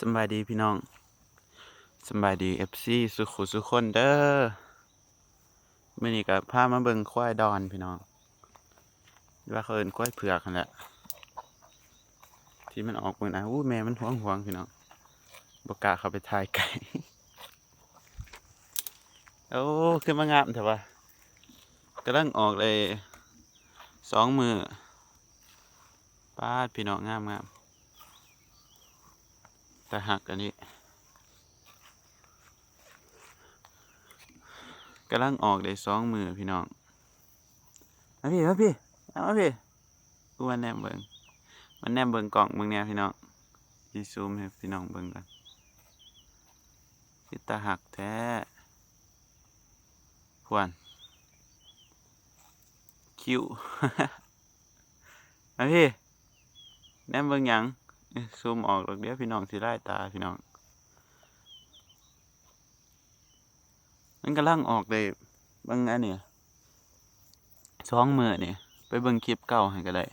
ສຳບາຍດີພີ່ນ້ອງ ສຳບາຍດີເອັຟຊີສູ່ຄູ່ສູ່ຄົນເດີ. ມື້ນີ້ກໍພາມາເບິ່ງຄວາຍດອນພີ່ນ້ອງ ຫຼືວ່າເຂົາເອີ້ນຄວາຍເຜືອກຫັ້ນແຫຼະ ທີ່ມັນອອກມື້ນະ. ໂອ້ ແມ່ມັນຫວງໆ ພີ່ນ້ອງ ບໍ່ກ້າເຂົ້າໄປຖ່າຍໃກ້. ໂອ້ ຄືມາງາມແທ້ວະ ກຳລັງອອກໄດ້ສອງມື້. ປາດ ພີ່ນ້ອງ ງາມໆ ຕາຮັກອັນນີ້ ກຳລັງອອກໄດ້ສອງມື້ພີ່ນ້ອງ. ມາພີ້ ມາພີ້ ເອົາມາພີ້. ກູມາແນມເບິ່ງ ມາແນມເບິ່ງກ້ອງເບິ່ງແດ່ພີ່ນ້ອງ. ຊິຊູມໃຫ້ພີ່ນ້ອງເບິ່ງກ່ອນ ຄືຕາຮັກແທ້. ພວນ ຄິ້ວ ມາພີ້ ແນມເບິ່ງຫຍັງ? ຊູມອອກດອກ ດຽວພີ່ນ້ອງຊິລາຍຕາພີ່ນ້ອງ. ມັນກຳລັງອອກໄດ້ ເບິ່ງອັນນີ້ ສອງມື້ນີ້ ໄປເບິ່ງຄລິບເກົ່າຫັ້ນກໍໄດ້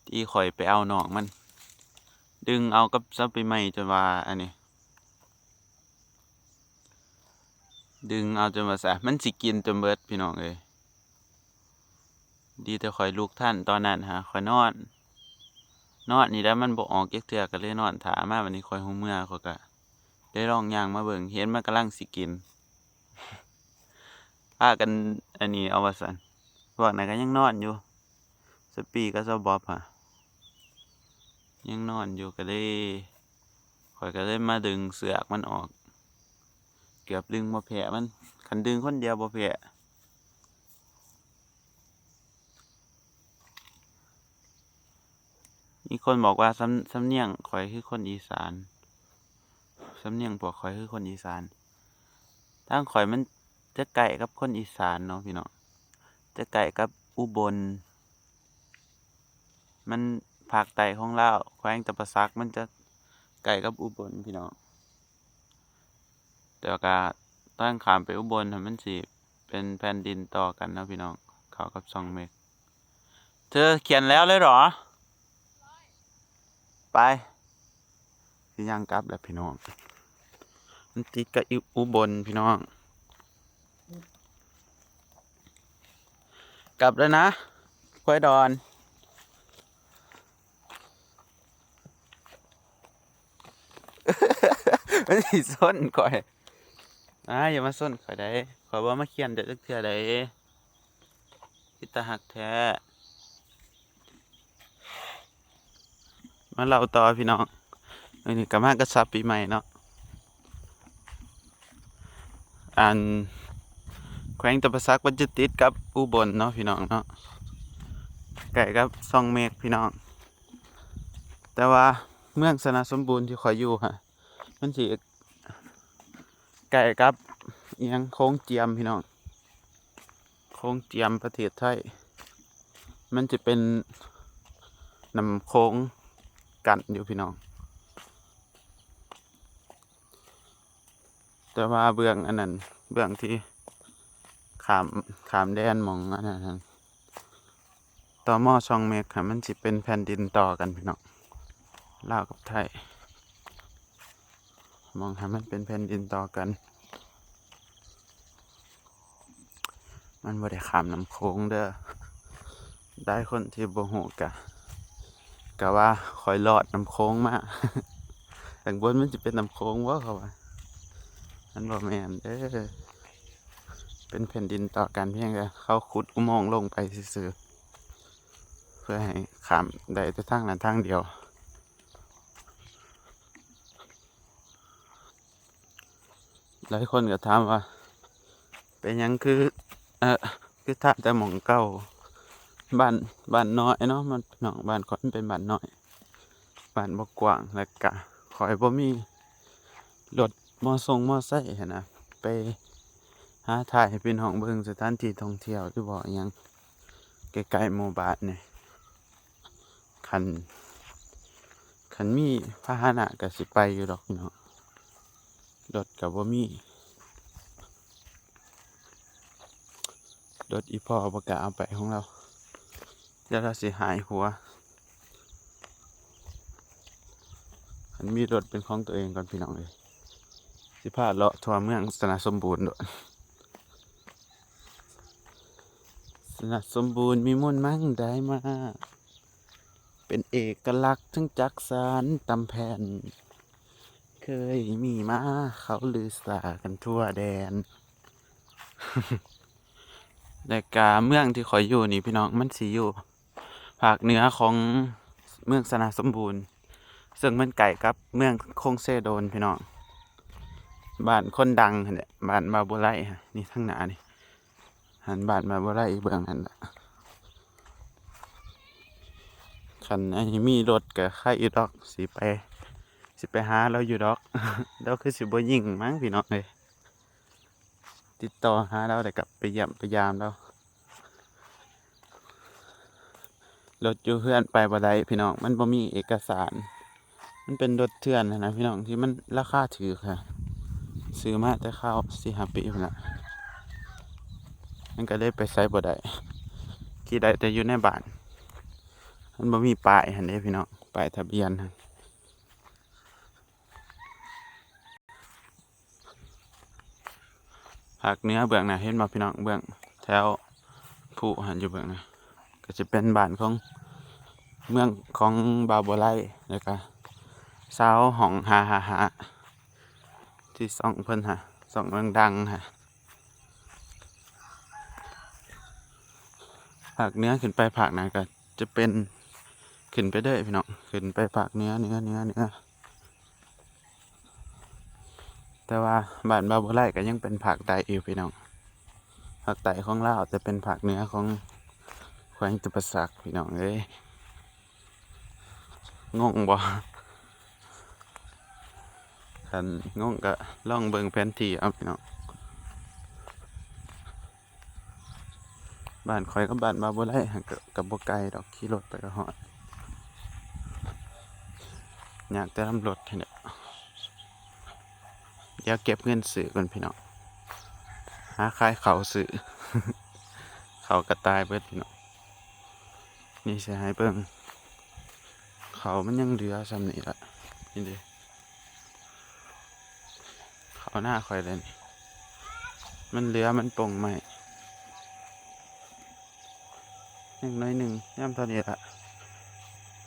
ທີ່ຂ້ອຍໄປເອົານ້ອງມັນ ດຶງເອົາກັບສາວປີໃໝ່ ຈົນວ່າອັນນີ້ ດຶງເອົາຈົນວ່າຊະ ມັນຊິກິນຈົນເບິດ ພີ່ນ້ອງເອີຍ. ດີແຕ່ຂ້ອຍລຸກທັນຕອນນັ້ນຫາ ຂ້ອຍນອນ ນອນນີ້ແຫຼະ ມັນບໍ່ອອກຈັກເທື່ອ ກໍເລີຍນອນຖ້າ. ມາບັດນີ້ຂ້ອຍຮູ້ເມື່ອ ຂ້ອຍກໍໄດ້ລອງຍ່າງມາເບິ່ງ ເຫັນມັນກຳລັງຊິກິນ ພາກັນອັນນີ້ເອົາວ່າຊັ້ນ. ພວກນັ້ນກໍຍັງນອນຢູ່ ສະປີກັບສະບອບຫະ ຍັງນອນຢູ່ ກໍເລີຍ ຂ້ອຍກໍເລີຍມາດຶງເຊືອກມັນອອກ ເກືອບດຶງບໍ່ແພ້ມັນ ຄັນດຶງຄົນດຽວບໍ່ແພ້. ມີຄົນບອກວ່າ ສຳ ສຳນຽງຂ້ອຍຄືຄົນອີສານ ສຳນຽງພວກຂ້ອຍຄືຄົນອີສານ. ທາງຂ້ອຍມັນຈະໃກ້ກັບຄົນອີສານເນາະພີ່ນ້ອງ ຈະໃກ້ກັບອຸບົນ ມັນພາກໃຕ້ຂອງລາວ ແຂວງຈຳປາສັກ ມັນຈະໃກ້ກັບອຸບົນພີ່ນ້ອງ. ແຕ່ວ່າກໍທາງຂ້າມໄປອຸບົນຫັ້ນ ມັນຊິເປັນແຜ່ນດິນຕໍ່ກັນເນາະພີ່ນ້ອງ ເຂົ້າກັບຊ່ອງເມັກ. ເທີຂຽນແລ້ວເລີຍເຫຣອ? ໄປ ຊິຍ່າງກັບແລ້ວພີ່ນ້ອງ ມັນຕິດກັບອຸ ອຸບົນພີ່ນ້ອງ. ກັບແລ້ວນະ ຄວາຍດອນ ມັນຊິຊົນຂ້ອຍ. ອ້າ ຢ່າມາຊົນຂ້ອຍໄດ໋ ຂ້ອຍບໍ່ມາຂຽນເຈົ້າຈັກເທື່ອໃດ໋. ເປັນຕາຮັກແທ້. ມາເລົ່າຕໍ່ພີ່ນ້ອງ ອັນນີ້ກໍມາກັບສັບປີໃໝ່ເນາະ. ອັນ ແຂວງຈຳປາສັກ ມັນຈະຕິດກັບອຸບົນເນາະພີ່ນ້ອງເນາະ ໃກ້ກັບຊ່ອງເມັກພີ່ນ້ອງ. ແຕ່ວ່າເມືອງຊະນະສົມບູນທີ່ຂ້ອຍຢູ່ຫະ ມັນຊິ ໃກ້ກັບອີ່ຫຍັງ ໂຂງຈຽມພີ່ນ້ອງ ໂຂງຈຽມປະເທດໄທ ມັນຈະເປັນນ້ຳໂຂງກັ້ນຢູ່ພີ່ນ້ອງ. ແຕ່ວ່າເບື້ອງອັນນັ້ນ ເບື້ອງທີ່ຂ້າມ ຂ້າມແດນໝ່ອງອັນນັ້ນ ຕມ ຊ່ອງເມັກຫັ້ນ ມັນຊິເປັນແຜ່ນດິນຕໍ່ກັນພີ່ນ້ອງ ລາວກັບໄທ ໝ່ອງຫັ້ນມັນເປັນແຜ່ນດິນຕໍ່ກັນ. ມັນບໍ່ໄດ້ຂ້າມນ້ຳໂຂງເດີ. ຫຼາຍຄົນທີ່ບໍ່ຮູ້ກະ ກະວ່າຂ້ອຍລອດນ້ຳໂຂງມາ ຂ້າງບົນມັນຊິເປັນນ້ຳໂຂງບໍ່ ເຂົາວ່າ. ມັນບໍ່ແມ່ນເດີ ເປັນແຜ່ນດິນຕໍ່ກັນ ພຽງແຕ່ເຂົາຂຸດອຸໂມງລົງໄປຊື່ໆ ເພື່ອໃຫ້ຂ້າມໄດ້ແຕ່ທາງນັ້ນທາງດຽວ. ຫຼາຍຄົນກໍຖາມວ່າ ເປັນຫຍັງຄື ເອີ ຄືຖ້າແຕ່ໝ່ອງເກົ່າ ບ້ານ ບ້ານນ້ອຍເນາະ ມັນ ນ້ອງ ບ້ານຂ້ອຍມັນເປັນບ້ານນ້ອຍ ບ້ານບໍ່ກວ້າງ ແລ້ວກະຂ້ອຍບໍ່ມີລົດມໍສົ່ງມໍໄຊຫັ້ນນະ ໄປຫາຖ່າຍໃຫ້ພີ່ນ້ອງເບິ່ງສະຖານທີ່ທ່ອງທ່ຽວ ຫຼືບໍ່ອີ່ຫຍັງໃກ້ໆໝູ່ບ້ານນີ້. ຄັນ ຄັນມີພາຫະນະກໍຊິໄປຢູ່ດອກພີ່ນ້ອງ ລົດກໍບໍ່ມີ ລົດອີ່ພໍ່ບໍ່ກ້າເອົາໄປຂອງລາວ ຢ້ານລາວຊິຫາຍຫົວ. ຂະ ມີລົດເປັນຂອງຕົວເອງກ່ອນພີ່ນ້ອງເອີຍ. ຊິພາເລາະທົ່ວເມືອງຊະນະສົມບູນໂດດ. ຊະນະສົມບູນມີມູນມັງໄດມາ ເປັນເອກະລັກທັງຈັກສານຕຳແຜ່ນ ເຄີຍມີມາ ເຂົາລືສາກັນທົ່ວແດນ. ແລະກະເມືອງທີ່ຂ້ອຍຢູ່ນີ້ພີ່ນ້ອງ ມັນຊິຢູ່ພາກເໜືອຂອງເມືອງຊະນະສົມບູນ ເຊິ່ງມັນໃກ້ກັບເມືອງຄົງເຊໂດນພີ່ນ້ອງ ບ້ານຄົນດັງຫັ້ນແຫຼະ ບ້ານບ່າວບົວໄລ ນີ້ທາງໜ້ານີ້ ຫັ້ນບ້ານບ່າວບົວໄລເບື້ອງຫັ້ນລະ. ຄັນອັນນີ້ມີລົດກະໄຄຢູ່ດອກ ຊິໄປ ຊິໄປຫາລາວຢູ່ດອກ. ລາວຄືຊິບໍ່ຍິງມັ້ງພີ່ນ້ອງເອີຍ. ຕິດຕໍ່ຫາລາວ ແລ້ວກໍໄປຢ້ຽມໄປຢາມລາວ. ລົດຢູ່ເຮືອນໄປບໍ່ໄດ້ພີ່ນ້ອງ ມັນບໍ່ມີເອກະສານ. ມັນເປັນລົດເຖື່ອນຫັ້ນນະພີ່ນ້ອງ ທີ່ມັນລາຄາຖືກຫັ້ນ ຊື້ມາແຕ່ຄາວສີ່ຫ້າປີພຸ້ນລະ ມັນກໍເລີຍໄປໃສບໍ່ໄດ້ ຂີ່ໄດ້ແຕ່ຢູ່ໃນບ້ານ. ມັນບໍ່ມີປ້າຍຫັ້ນເດ້ພີ່ນ້ອງ ປ້າຍທະບຽນຫັ້ນ. ພາກເໜືອເບື້ອງໜ້າ ເຫັນບໍ່ພີ່ນ້ອງ ເບື້ອງແຖວພູຫັ້ນ ຢູ່ເບື້ອງໜ້າ ກໍຈະເປັນບ້ານຂອງເມືອງຂອງບ່າວບົວໄລ ແລ້ວກໍຊາວຫ້ອງຫ້າຫ້າຫ້າ ທີ່ຊ່ອງເພິ່ນຫາ ຊ່ອງດັງໆຫາ. ພາກເໜືອຂຶ້ນໄປພາກໜ້າກໍຈະເປັນ ຂຶ້ນໄປເດີພີ່ນ້ອງ ຂຶ້ນໄປພາກເໜືອ ເໜືອ ເໜືອ ເໜືອ. ແຕ່ວ່າບ້ານບ່າວບົວໄລກໍຍັງເປັນພາກໃຕ້ຢູ່ພີ່ນ້ອງ ພາກໃຕ້ຂອງລາວ ແຕ່ເປັນພາກເໜືອຂອງແຂວງຈຳປາສັກພີ່ນ້ອງເອີຍ. ງົງບໍ່? ຄັນງົງກໍລອງເບິ່ງແຜນທີ່ເອົາພີ່ນ້ອງ. ບ້ານຂ້ອຍກັບບ້ານບ່າວບົວໄລຫັ້ນ ກໍ ກໍບໍ່ໄກດອກ ຂີ່ລົດໄປກໍຮອດ ຍາກແຕ່ນຳລົດຫັ້ນແຫຼະ. ດຽວເກັບເງິນຊື້ກ່ອນພີ່ນ້ອງ ຫາຂາຍເຂົ້າຊື້ ເຂົ້າກໍຕາຍເບິດພີ່ນ້ອງ. ນີ້ຊິໃຫ້ເບິ່ງ ເຂົ້າມັນຍັງເຫຼືອຊ່ຳນີ້ລະ ນີ້ເດ້ ເຂົ້ານາຂ້ອຍເລີຍນີ້ ມັນເຫຼືອ ມັນປົ່ງໄມ້ ຍັງໜ້ອຍໜຶ່ງ ຍາມເທົ່ານີ້ລະ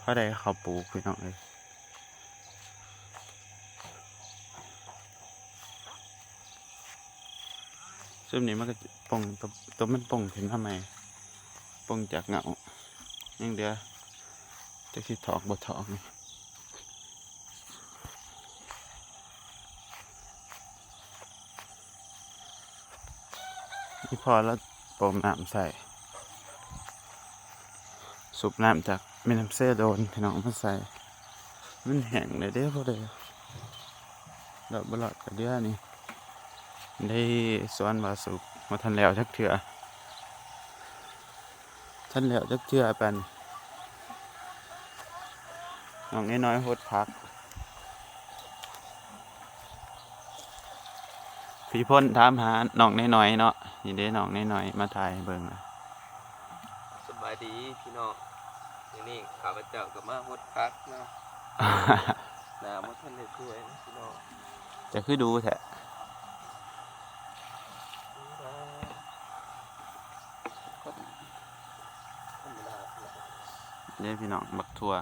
ພໍໄດ້ເຂົ້າປູກພີ່ນ້ອງເອີຍ. ຊຸມນີ້ມັນກໍປົ່ງ ໂຕ ໂຕມັນປົ່ງຂຶ້ນມາໃໝ່ ປົ່ງຈາກເຫງົ້າ ຍັງເຫຼືອ ຈັກຊິຖອກບໍ່ຖອກນີ້. ອີ່ພໍ່ລາວປ້ອມນ້ຳໃສ່ ສູບນ້ຳຈາກແມ່ນ້ຳເຊໂດນພີ່ນ້ອງມາໃສ່ ມັນແຫ້ງແລ້ວເດ້ ພໍໄດ້ລອດບໍ່ລອດກໍເຫຼືອນີ້. ໄດ້ສວນບ່າວສຸກ ບໍ່ທັນແລ້ວຈັກເທື່ອ ທັນແລ້ວຈັກເທື່ອປານນີ້. ນ້ອງນ້ອຍໆຫົດຜັກ ພີ່ພົນຖາມຫານ້ອງນ້ອຍໆເນາະ ນີ້ເດ້ນ້ອງນ້ອຍໆ ມາຖ່າຍໃຫ້ເບິ່ງ. ສະບາຍດີພີ່ນ້ອງ ມື້ນີ້ຂ້າພະເຈົ້າກໍມາຫົດຜັກເນາະ ໜ້າບໍ່ທັນໄດ້ຖ້ວຍເນາະພີ່ນ້ອງ. ເຈົ້າຄືດູແທ້? ທຳມະດາ ເດ້ພີ່ນ້ອງ ບັກຖົ່ວ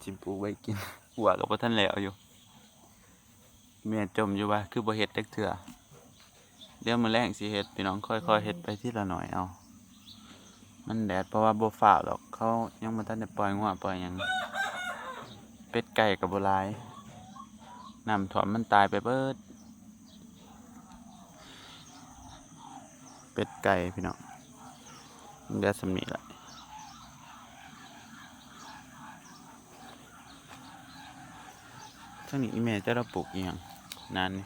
ຊິປູກໄວ້ກິນ ຂົ້ວກໍບໍ່ທັນແລ້ວຢູ່. ແມ່ຈົ່ມຢູ່ວ່າຄືບໍ່ເຮັດຈັກເທື່ອ. ດຽວມື້ແລງຊິເຮັດພີ່ນ້ອງ ຄ່ອຍໆເຮັດໄປທີລະໜ້ອຍເອົາ ມັນແດດ ເພາະວ່າບໍ່ຟ້າວດອກ ເຂົາຍັງບໍ່ທັນໄດ້ປ່ອຍງົວປ່ອຍຫຍັງ ເປັດໄກ່ກໍບໍ່ຫຼາຍ ນ້ຳຖ້ວມມັນຕາຍໄປເບິດ. ເປັດໄກ່ພີ່ນ້ອງ ເຫຼືອສ່ຳນີ້ລະ. ທາງນີ້ອີ່ແມ່ເຈົ້າລາວປູກອີ່ຫຍັງນັ້ນນີ້?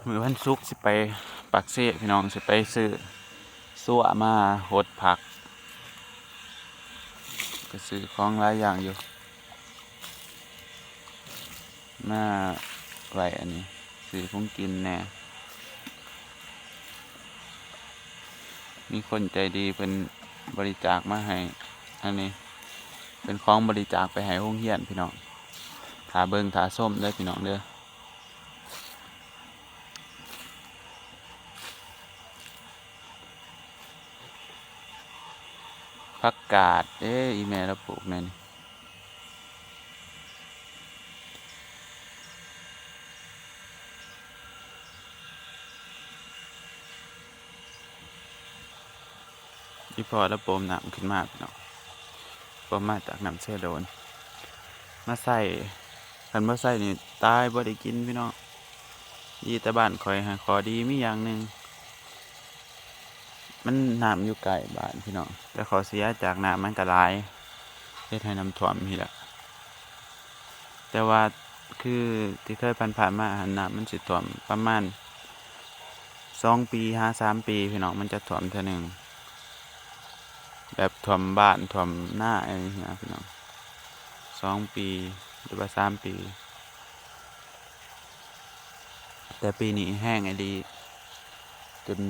ມື້ວັນສຸກຊິໄປປາກເຊພີ່ນ້ອງ ຊິໄປຊື້ຊົ່ວມາຫົດຜັກ ໄປຊື້ຂອງຫຼາຍຢ່າງຢູ່ ມາໄວ້ອັນນີ້ ຊື້ผงກິนແດ່ ມີຄົນໃຈດີເພິ່ນບໍລິຈາກມາໃຫ້ ອັນນີ້ເປັນຂອງບໍລິຈາກໄປໃຫ້ໂຮງຮຽນພີ່ນ້ອງ. ຖ້າເບິ່ງຖ້າຊົມເດີພີ່ນ້ອງເດີ. ຜັກກາດເດ້ ອີ່ແມ່ລາວປູກແນວນີ້. ອີ່ພໍ່ລາວປົມນ້ຳຂຶ້ນມາພີ່ນ້ອງ ປົມມາຈາກນ້ຳເຊໂດນ ມາໃສ່ ຄັນບໍ່ໃສ່ນີ້ຕາຍ ບໍ່ໄດ້ກິນພີ່ນ້ອງ. ດີແຕ່ບ້ານຂ້ອຍຫັ້ນ ຂໍ້ດີມີຢ່າງໜຶ່ງ ມັນ ນ້ຳຢູ່ໃກ້ບ້ານພີ່ນ້ອງ ແຕ່ຂໍ້ເສຍຈາກນ້ຳມັນກະຫຼາຍ ເຮັດໃຫ້ນ້ຳຖ້ວມນີ້ແຫຼະ. ແຕ່ວ່າຄືທີ່ເຄີຍຜ່ານໆມາຫັ້ນ ນ້ຳມັນຊິຖ້ວມປະມານສອງປີຫາສາມປີພີ່ນ້ອງ ມັນຈະຖ້ວມເທື່ອໜຶ່ງ ແບບຖ້ວມບ້ານຖ້ວມນາ ອີ່ຫຍັງຊີ້ນະພີ່ນ້ອງ ສອງປີ ຫຼືວ່າສາມປີ. ແຕ່ປີນີ້ແຮງອີ່ຫຼີ ຈົນ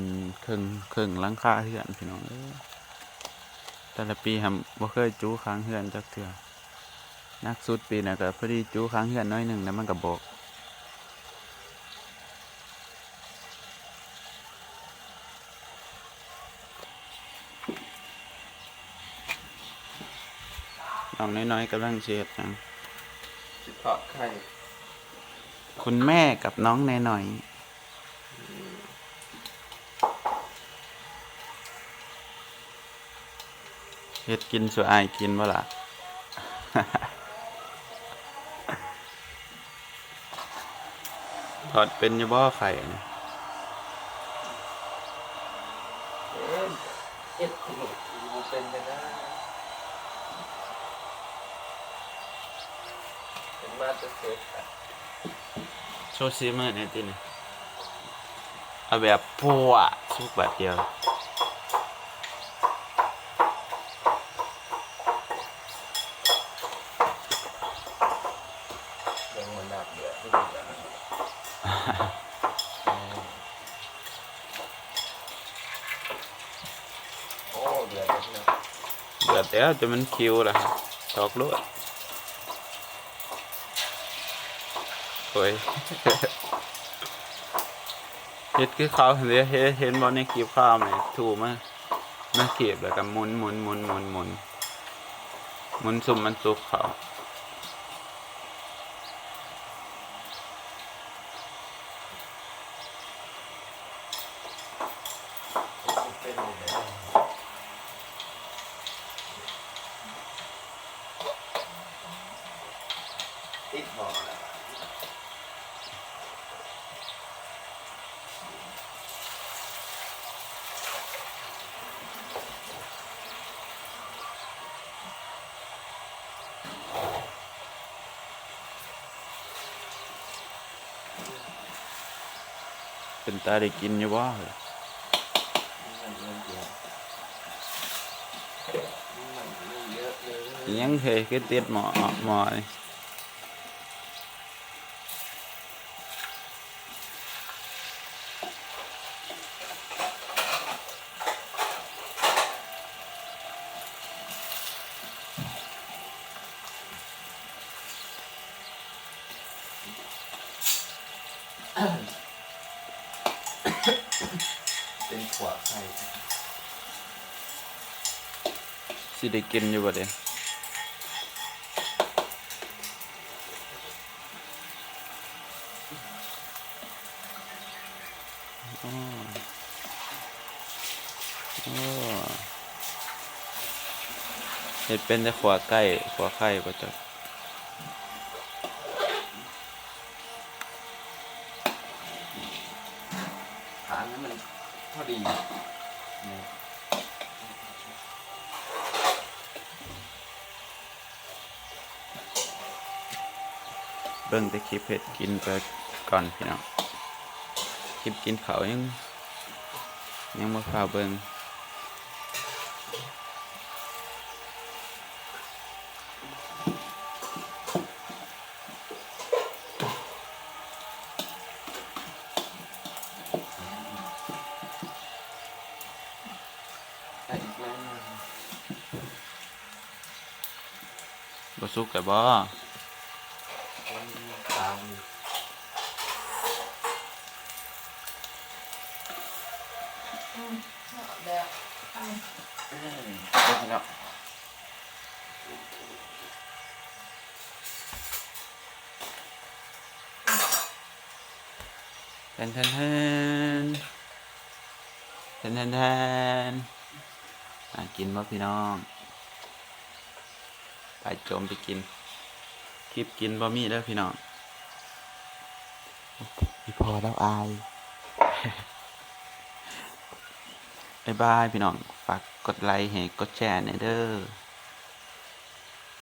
ເຄິ່ງ ເຄິ່ງຫຼັງຄາເຮືອນພີ່ນ້ອງເອີຍ. ແຕ່ລະປີຫັ້ນບໍ່ເຄີຍຈູຂ້າງເຮືອນຈັກເທື່ອ ໜັກສຸດປີນັ້ນກະພໍດີຈູຂ້າງເຮືອນໜ້ອຍໜຶ່ງ ແລ້ວມັນກະບົກ. ນ້ອງນ້ອຍໆກຳລັງຊິເຮັດຫຍັງ? ຊິທອດໄຂ່. ຄຸນແມ່ກັບນ້ອງນ້ອຍໆ ເຮັດກິນສູ່ອ້າຍກິນບໍ່ລະ? ທອດເປັນຢູ່ບໍ່ໄຂ່ນີ້? ເອີ ເຮັດກິນບໍ່ເປັນກໍໄດ້ ເປັນມາແຕ່ເກີດ. ໂຊຊີມືແດ່ຕິນີ້ ເອົາແບບ ພວ ສຸກບາດດຽວ. ເບິ່ງມັນນ້ຳເດືອດ ໂອ້ ເດືອດແລ້ວພີ່ນ້ອງ ເດືອດແລ້ວ ຈົນມັນຂິວແລ້ວ ຖອກໂລດ. ໂອ້ຍ ເຮັດຄືເຂົາຫັ້ນເດ້ ເຫັນ ເຫັນບໍ່ໃນຄລິບເຂົາແໝ່ ຖູມາ ມາຄີບແລ້ວກໍໝຸນໆໆໆ ໝຸນຊຸມມັນສຸກເຂົ້າ. ຕິດໝໍ້ແລ້ວ ເປັນຕາໄດ້ກິນຢູ່ບໍ່ເຮີ້ຍ? ອີ່ຫຍັງເຮີ້ຍ ຄືຕິດໝໍ້ ໝໍ້ນີ້? ເປັນຂົ້ວໄຂ່ ຊິໄດ້ກິນຢູ່ບໍ່ເດ? ອໍ ອໍ ເຮັດເປັນແຕ່ຂົ້ວໄກ່ ຂົ້ວໄຂ່ບໍ່ຈັກ. ຖາງໃຫ້ມັນພໍດີ ນີ້ ເບິ່ງແຕ່ຄລິບເຮັດກິນໄປກ່ອນພີ່ນ້ອງ ຄລິບກິນເຂົ້າຍັງ ຍັງບໍ່ພາເບິ່ງ. ບໍ່ສຸກແລ້ວບໍ່? ແທນ ແທນ ແທນ ແທນ ແທນ ແທນ. ໜ້າກິນບໍ່ພີ່ນ້ອງ? ໄປໂຈມໄປກິນ. ຄລິບກິນບໍ່ມີເດີພີ່ນ້ອງ. ອີ່ພໍ່ລາວອາຍ. ບາຍບາຍພີ່ນ້ອງ. ຝາກກົດໄລໃຫ້ກົດແຊແດ່ເດີ.